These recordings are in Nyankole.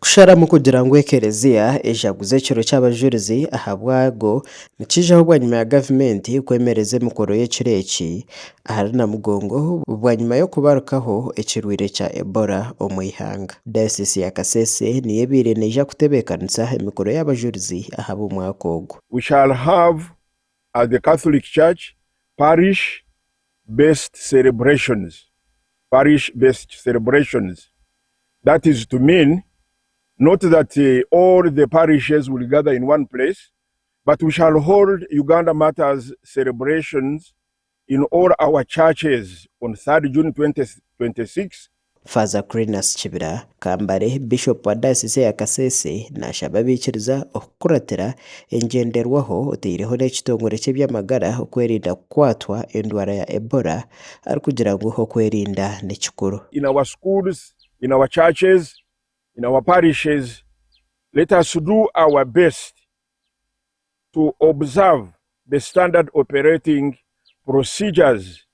Okusharamu kugira ngu ekereziya ejaguze ekiro ky'abajurizi ahabwago nikiijaho bwanyima ya gavumenti kwemereza emikoro y'ekiro eki ahari Namugongo bwanyima y'okubarukaho ekirwaire kya Ebola omu ihanga. Dayosisi ya Kasese niyo ebaire neija kutebeekanisa emikoro y'abajurizi ahabw'omwaka ogu. We shall have at the Catholic Church parish based celebrations, parish based celebrations. That is to mean not that all the parishes will gather in one place, but we shall hold Uganda Matters celebrations in all our churches on 3rd June 2026. Faaza Crinus Kibira Kambare, Bishop wa Dayosisi eya Kasese nashaba abaikiriza okukuratira engyenderwaho oteireho n'ekitongore ky'eby'amagara okwerinda kukwatwa endwara ya Ebola arikugira ngu okwerinda ni kikuru. In our schools, in our churches, in our parishes, let us do our best to observe the standard operating procedures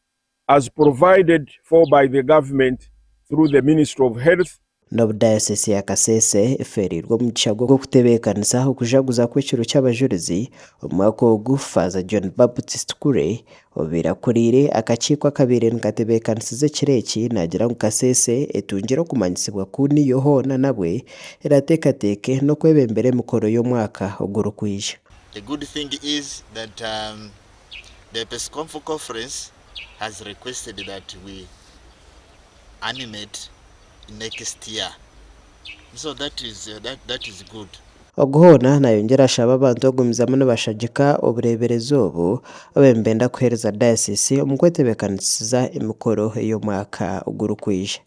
as provided for by the government through the Ministry of Health. N'obu Dayosisi ya Kasese efeereirwe omugisha gw'okutebeekanisa okujaguza kw'ekiro ky'abajurizi omu mwaka ogu, Faaza John Baptist Kure obaire akuriire akakiiko akabaire nikatebeekanisiza ekiro eki naagira ngu Kasese etungire okumanyisibwa ku niyo hoona nabwe erateekateeke n'okwebembera emikoro y'omwaka ogurikwija. The good thing is that the Episcopal Conference has requested that we animate next year so that is that, that is good. Ogu hoona nayongyera ashaba abantu okugumizamu nibashagika obureeberezi obu babe nibenda kuheereza dayosiisi omu kwetebeekanisiza emikoro ey'omwaka ogurikwija.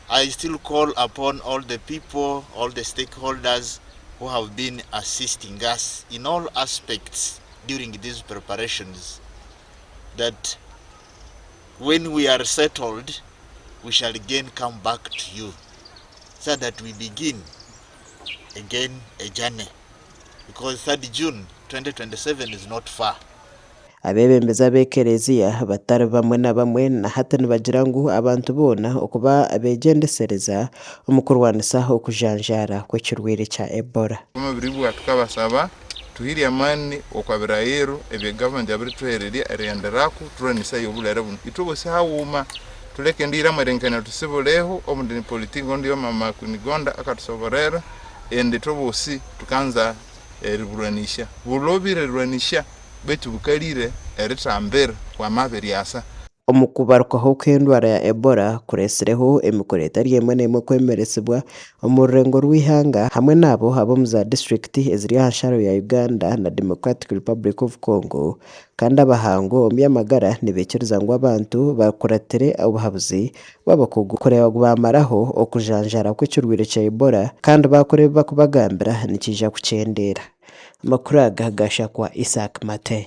I still call upon all the people, all the stakeholders who have been assisting us in all aspects during these preparations that when we are settled we shall again come back to you so that we begin again a journey because 3rd June 2027 is not far. Abeebembezi ab'ekereziya batari bamwe na bamwe na hati nibagira ngu abantu boona okuba abegyendesereza omu kurwanisa okujanjaara kw'ekirwaire kya Ebola. Omubiri tukabasaba Tuhirye amani okwa birayiro ebye gavumenti yabirituhererya erigenderaku turwanise obulwere bunu. Itwe bosi haghuma tuleke endiiramu erengekanio tusibuleho obundi ni politiki ondiyo mama Kunigonda akatusoborera endi itwe bosi tukanza eriburwanisya. Bulobire erirwanisya baitu bukalire eritambira wamabiryasa. Omu kubarukaho kw'endwara ya Ebola kuretsireho emikoro etari emwe n'emwe kwemeresibwa omu rurengo rw'eihanga hamwe n'abo ab'omu za disiturikiti eziri aha nsharo ya Uganda na Democratic Republic of Congo kandi abahangu omu by'amagara nibaikiriza ngu abantu bakuratire obuhabuzi bw'abakugu kureeba ngu baamaraho okujanjaara kw'ekirwaire kya Ebola kandi baakora ebi barikubagambira nikiija kukyendeera. Amakuru aga gashakwa Isaac Mate.